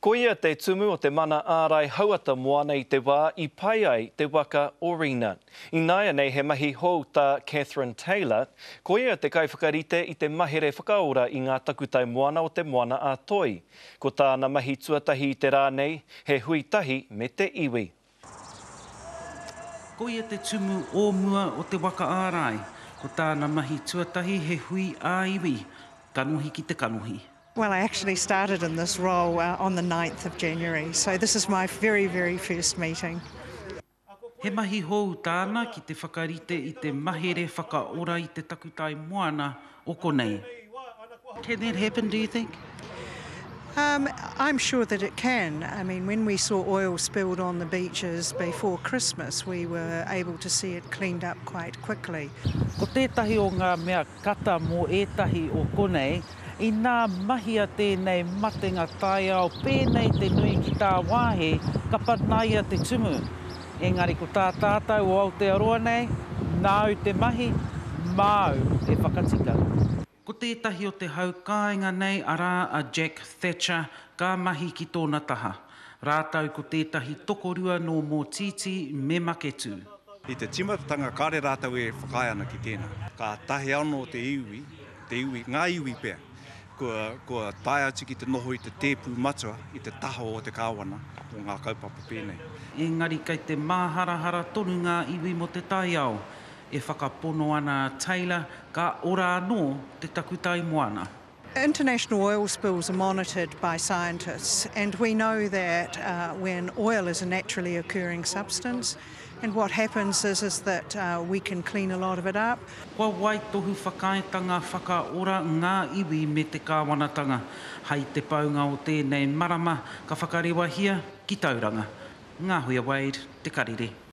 Ko ia te tumu o te mana ārai hauata moana i te wā i pae ai te waka o Rina. Ināianei he mahi hou tā Catherine Taylor, ko ia te kaiwhakarite i te mahere whakaora i ngā takutai moana o Te Moana-a-Toi. Ko tāna mahi tuatahi i te rā nei, he hui tahi me te iwi. Ko ia te tumu o mua o te waka ārai. Ko tāna mahi tuatahi he hui ā-iwi, kanohi ki te kanohi. Well, I actually started in this role uh, on the 9th of January, so this is my very, very first meeting. He mahi hou tāna ki te whakarite i te mahere whakaora i te takutai moana o konei. Can that happen, do you think? Um, I'm sure that it can. I mean, when we saw oil spilled on the beaches before Christmas, we were able to see it cleaned up quite quickly. Ko tētahi o ngā mea kata mō ētahi o konei, inā mahia tēnei matenga taiao pēnei te nui ki tāwāhi, ka panaia te tumu. Engari ko tā tātou o Aotearoa nei, nāu te mahi, māu e whakatika. Ko tētahi o te hau kāinga nei arā a Jack Thatcher ka mahi ki tōna taha, rātou ko tētahi tokorua nō Mōtītī me Maketū. I te tīmatatanga kāre rātou e whakaae ana ki tēnā. Kātahi anō te iwi, te iwi, ngā iwi pea, kua, kua tae atu ki te noho i te tēpū matua i te taha o te kāwana mō ngā kaupapa pēnei. Engari kei te māharahara tonu ngā iwi mō te taiao. E whakapono ana a Taylor ka ora anō te takutai moana. International oil spills are monitored by scientists and we know that uh, when oil is a naturally occurring substance and what happens is, is that uh, we can clean a lot of it up. Kua waitohu whakaaetanga whakaora ngā iwi me te kāwanatanga. Hai te paunga o tēnei marama ka whakarewahia ki Tauranga. Ngāhuia Wade, Te Karere.